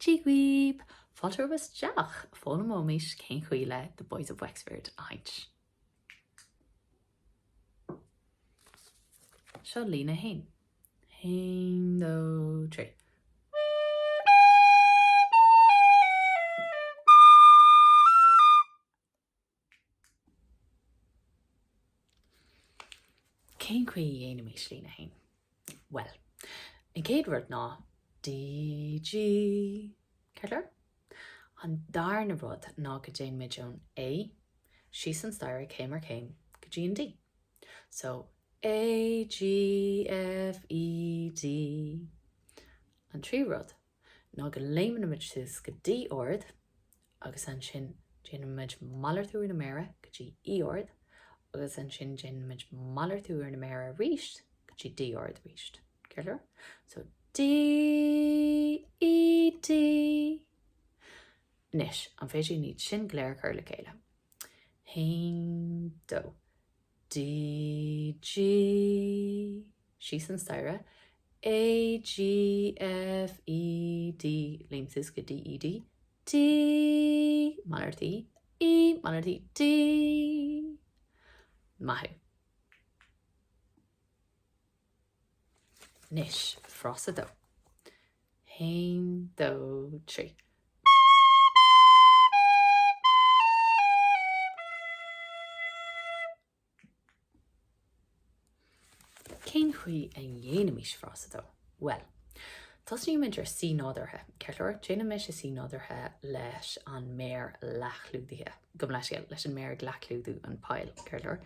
Dia dhaoibh! Fáilte romhaibh isteach! Foghlaimeoimid cén chaoi le The Boys of Wexford a sheinnt. Seo líne 1. 1, 2, 3. Cén chaoi a dhéanaimis líne 1? Bhuel, an chéad rud ná D, G, ceart go leor? An darna rud ná go dtéimid ón A síos an staighre céim ar chéim go dtí an D. So, A, G, F, E, D. An tríú rud ná go léimimid suas go D ard agus ansin déanaimid malartú ar na méara go dtí E ard agus ansin déanaimid malartú ar na méara arís go dtí D ard arís. Ceart go leor? So D, E, D. Anois, an féidir linn iad sin go léir a chur le chéile? 1, 2. D, G, síos an staighre, A, G, F, E, D, léim suas go D, E, D, D, malairt E, E, malairt E, D. Maith thú. Anois, frása 2. 1, 2, 3. Cén chaoi a ndéanaimis frása 2? Bhuel, tosnaímid ar C nádúrtha. Ceart go leor, déanaimis an C nádúrtha leis an méar leathchlúdaithe, gabh mo leithscéal, leis an méar ag leathchlúdú an poll, ceart go leor.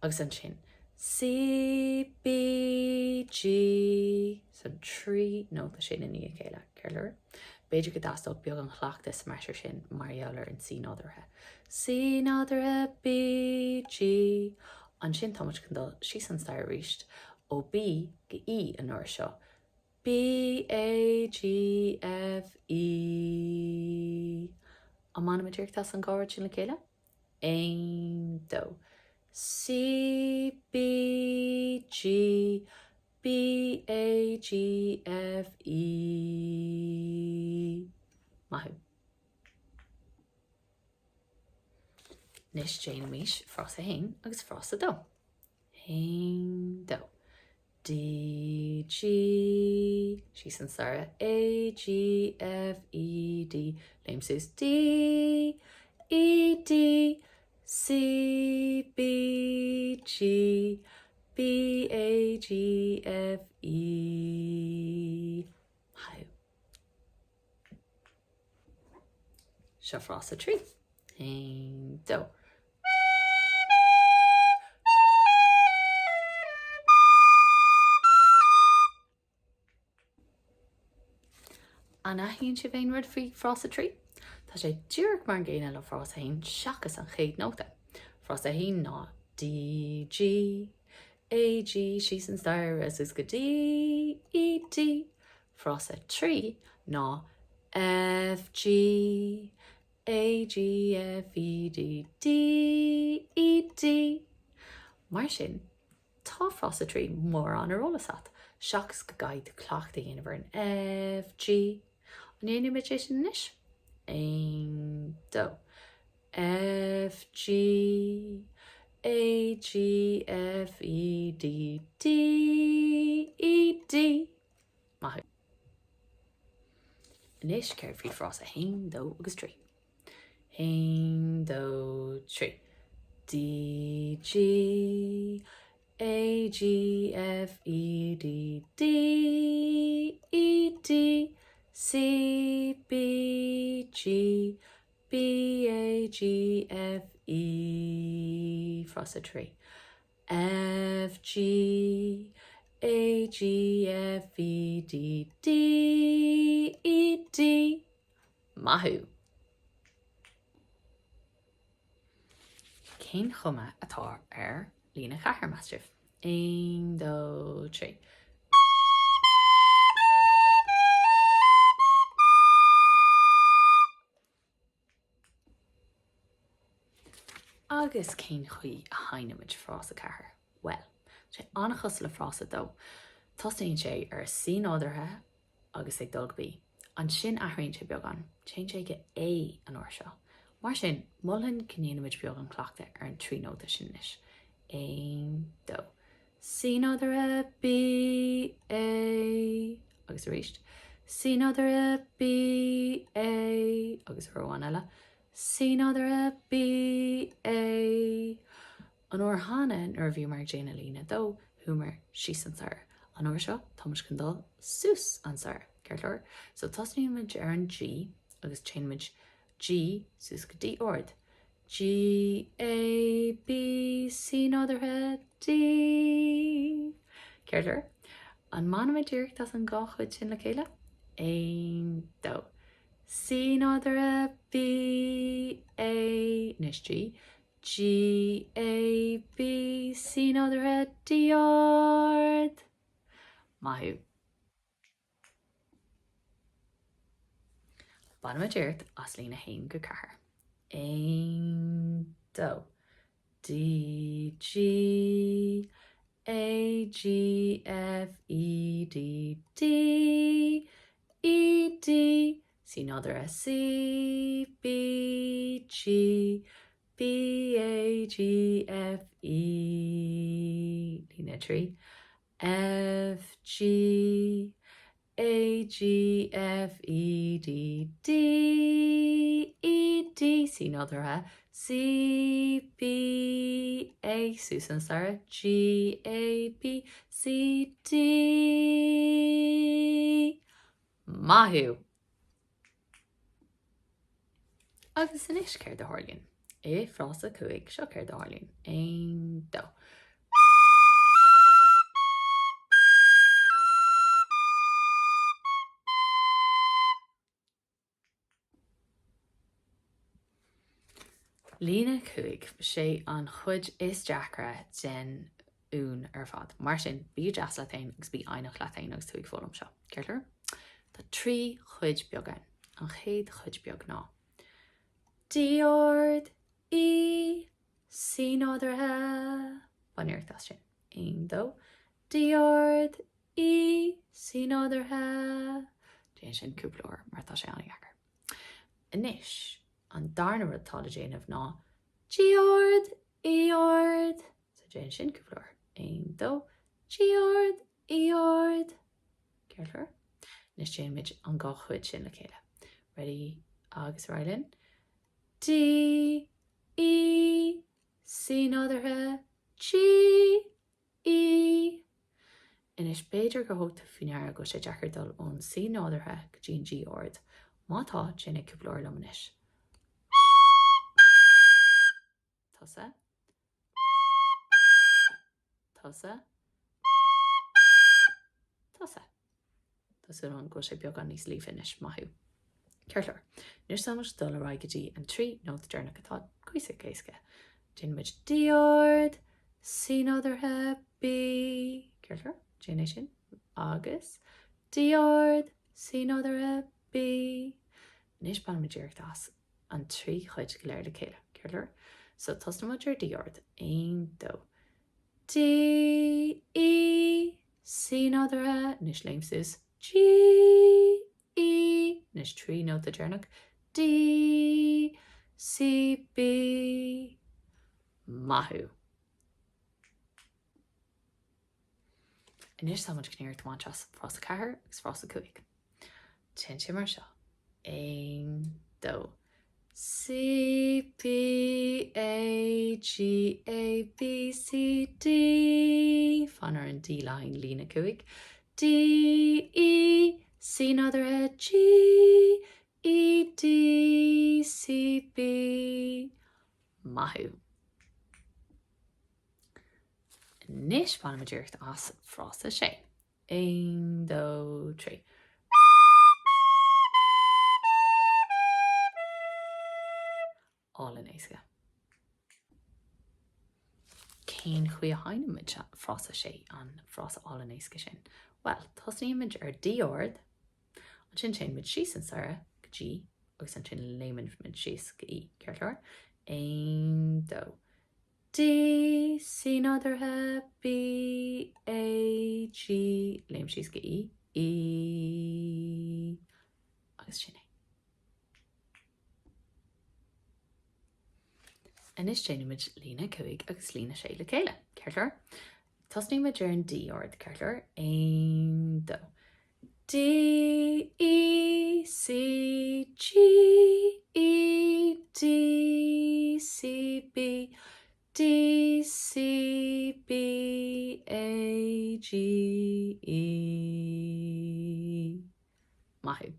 Agus ansin C, B, G, so 3 nóta sin i ndiaidh a chéile, ceart go leor. B'fhéidir go dteastódh beagán cleachtais sa mbreis ar sin mar gheall ar an C nádúrtha. C nádúrtha, B, G. Ansin tá muid chun dul síos an staighre arís, ó B go E an uair seo. B, A, G, F, E. An mbainimid iarracht as an dhá rud sin le chéile? 1, 2. C, B, G, B, A, G, F, E. Maith thú. Anois déanaimis frása 1 agus frása 2. 1, 2. D, G, síos an staighre, A, G, F, E, D, léim suas, D, E, D, C, B, G, B, A, G, F, E. Maith thú. Seo frása 3. 1, 2. An aithníonn sibh aon rud faoi frása 3? Tá sé díreach mar an gcéanna le frása 1 seachas an chéad nóta. Frása 1 ná D, G, A, G, síos an staighre suas go D, E, D. Frása 3 ná F, G, A, G, F, E, D, D, E, D. Mar sin, Tá frása 3 mórán ar eolas agat, seachas go gcaithfidh tú cleachtadh a dhéanamh ar an F, G. An ndéanfaimid é sin anois? 1, 2. F, G, A, G, F, E, D, D, E, D. Maith thú. Anois, céard faoi frása 1, 2 agus 3? 1, 2, 3. D, G, A, G, F, E, D, D, E, D, C, B, G, B, A, G, F, E. Frása 3. F, G, A, G, F, E, D, D, E, D. Maith thú! Cén chuma atá ar líne 4, meas sibh? 1, 2, 3. Agus cén chaoi a sheinnimid frása 4? Bhuel, tá sé an-chosúil le frása 2. Tosaíonn sé ar C nádúrtha agus ag dul go B. Ansin athraíonn sé beagán. Téann sé go A an uair seo. Mar sin, mholfainn go ndéanfaimid beagán cleachtaidh ar an 3 nóta sin anois. 1, 2. C nádúrtha, B, A. Agus arís. C nádúrtha, B, A. Agus uair amháin eile. C nádúrtha, B, A. An uair cheana, nuair a bhíomar ag déanamh líne 2, chuamar síos an staighre. An uair seo, táimid chun dul suas an staighre. Ceart go leor? So tosnaímid ar an G agus téimid G suas go D ard. G, A, B, C nádúrtha, D. Ceart go leor? An mbainfimid iarracht as an dhá chuid sin le chéile? 1, 2. C nádúrtha, B, A, anois G, G, A, B, C nádúrtha, D ard. Maith thú. Bainfimid iarracht as líne 1 go 4. 1, 2. D, G, A, G, F, E, D, D, E, D, C nádúrtha, C, B, G, B, A, G, F, E, líne 3, F, G, A, G, F, E, D, D, E, D, C nádúrtha, C, B, A, suas an staighre, G, A, B, C, D. Maith thú! Agus anois céard a tharlaíonn? I bhfrása 5, seo céard a tharlaíonn. 1, 2. Líne 5, Sé an chuid is deacra den fhonn ar fad. Mar sin, bí deas leat féin agus bí foighneach leat féin agus tú ag foghlaim seo. Ceart go leor? Tá trí chuid beag ann. An chéad chuid beag ná D ard, E, C nádúrtha. Bain iarracht as sin. 1, 2, D ard, E, C nádúrtha. Déan sin cúpla uair mar tá sé an-dheacair. Anois, an darna rud atá le déanamh ná G ard, E ard. So déan sin cúpla uair. 1, 2, G ard, E ard. Ceart go leor? Anois déanfaimid an dhá chuid sin le chéile. Ready agus ar aghaidh linn. D, E, C nádúrtha, G, E. Anois b'fhéidir gur thug tú faoi ndeara go bhfuil sé deacair dul ón C nádúrtha go dtí an G ard. Má tá, déan é cúpla uair liom anois. Tusa. Tusa. Tusa. Tá súil agam go bhfuil sé beagán níos líofa anois, maith thú. Ceart go leor. Anois tá muid ag dul ar aghaidh go dtí an 3 nóta deireanach atá cuíosach éasca. Déanfaimid D ard, C nádúrtha, B, ceart go leor, déan é sin, agus D ard, C nádúrtha, B. Anois bainfimid iarracht as an trí chuid go léir le chéile, ceart go leor? So tosnaímid ar D ard, 1, 2, D, E, C nádúrtha, anois léim suas, G, E, anois 3 nóta deireanach, D, C, B. Maith thú! Anois tá muid chun iarracht a bhaint as frása 4 agus frása 5. Téann sé mar seo. 1, 2. C, B, A, G, A, B, C, D. Fan ar an D le haghaidh líne 5. D, E, C nádúrtha, G, E, D, C, B. Maith thú. Anois bainfimid iarracht as frása 6. 1, 2, 3. Álainn éasca. Cén chaoi a sheinnimid frása 6, an frása álainn éasca sin? Bhuel, tosnaímid ar D ard, ansin téimid síos an staighre go G agus ansin léimimid síos go E. Ceart go leor? 1, 2, D, C nádúrtha, B, A, G, léim síos go E, E. Agus sin é. Anois déanfaimid líne 5 agus líne 6 le chéile. Ceart go leor? Tosnaímid ar an D ard, ceart go leor? 1, 2. D, E, C, G, E, D, C, B, D, C, B, A, G, E. Maith thú.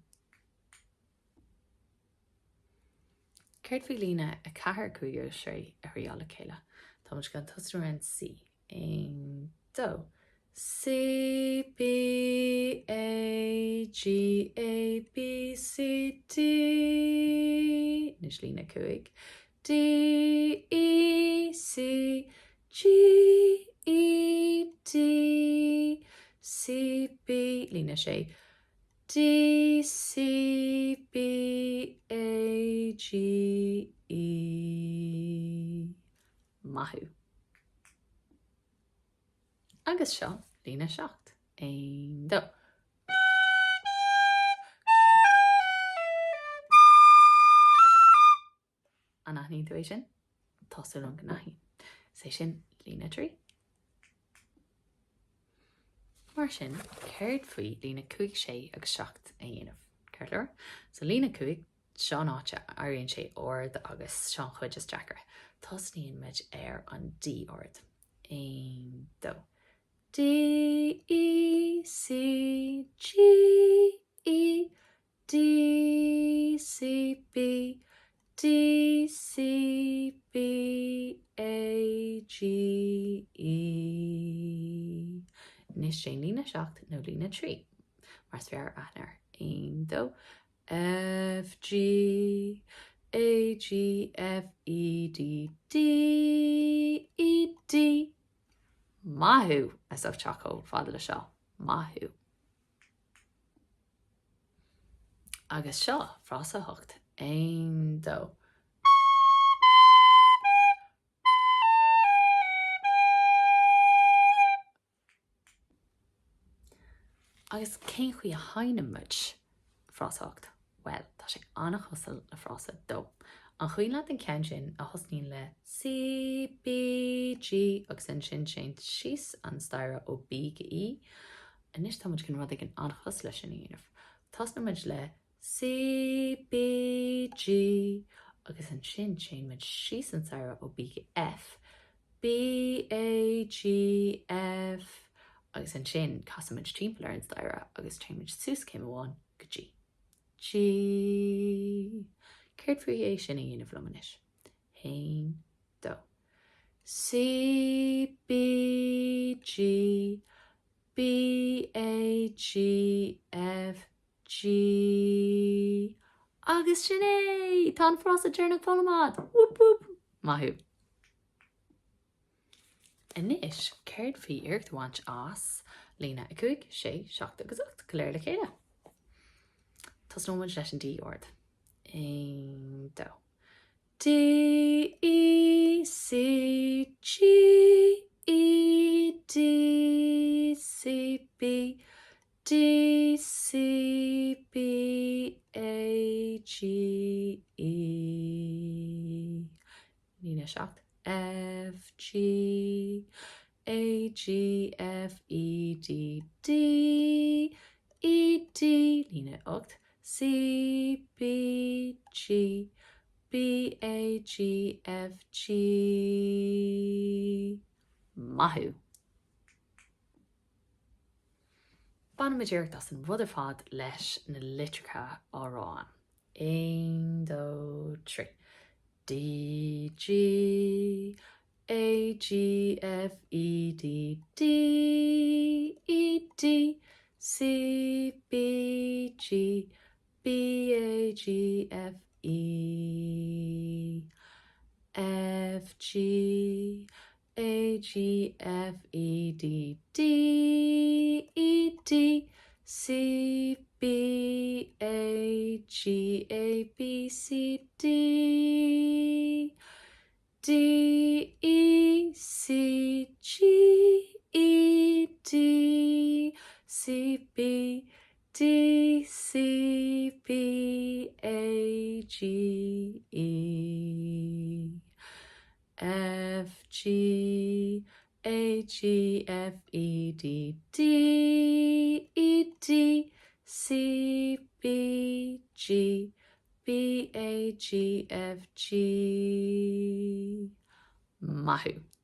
Céard faoi líne 4, 5 agus 6 a thriáil le chéile? Tá muid chun tosnú ar an C. 1, 2. C, B, A, G, A, B, C, D. Anois líne 5. D, E, C, G, E, D, C, B. Líne 6. D, C, B, A, G, E. Maith thú. Agus seo líne 7. 1, 2. An aithníonn tú é sin? Tá súil agam go n-aithníonn. Is é sin líne 3. Mar sin, céard faoi líne 5, 6 agus 7 a dhéanamh? Ceart go leor? So líne 5, seo an áit a éiríonn sé ard agus seo an chuid is deacra. Tosnaíonn muid ar an D ard. 1, 2. D, E, C, G, E, D, C, B, D, C, B, A, G, E. Anois déan líne 7 nó líne 3, mar is fearr aithne air. 1, 2, F, G, A, G, F, E, D, D, E, D. Maith thú as ucht teacht chomh fada le seo. Maith thú. Agus seo frása 8. 1, 2. Agus cén chaoi a sheinneann muid frása 8? Bhuel, tá sé an-chosúil le frása 2. An cuimhin leat an ceann sin a thosnaíonn le C, B, G agus ansin téann síos an staighre ó B go E? Anois tá muid chun rud éigin an-chosúil leis sin a dhéanamh. Tosnaíonn muid le C, B, G agus ansin téann muid síos an staighre ó B go F, B, A, G, F agus ansin casann muid timpeall ar an staighre agus téann muid suas céim amháin go G. G. Céard faoi é sin a dhéanamh liom anois? Haon, dó. C, B, G, B, A, G, F, G. Agus sin é! Tá an frása deireanach foghlamtha agat! Whoop whoop! Maith thú! Anois, céard faoi iarracht a bhaint as líne 5, 6, 7 agus 8 go léir le chéile? Tosnóidh muid leis an D ard. 1, 2. D, E, C, G, E, D, C, B, D, C, B, A, G, E. Líne 7. F, G, A, G, F, E, D, D, E, D. Líne 8. C, B, G, B, A, G, F, G. Maith thú! Bainfimid iarracht as an rud ar fad leis na litreacha á rá ann. 1, 2, 3. D, G, A, G, F, E, D, D, E, D, C, B, G, B, A, G, F, E, F, G, A, G, F, E, D, D, E, D, C, B, A, G, A, B, C, D, D, E, C, G, E, D, C, B, D, D C B A G E F G A G F E D D E D C B G B A G F G. Maith thú!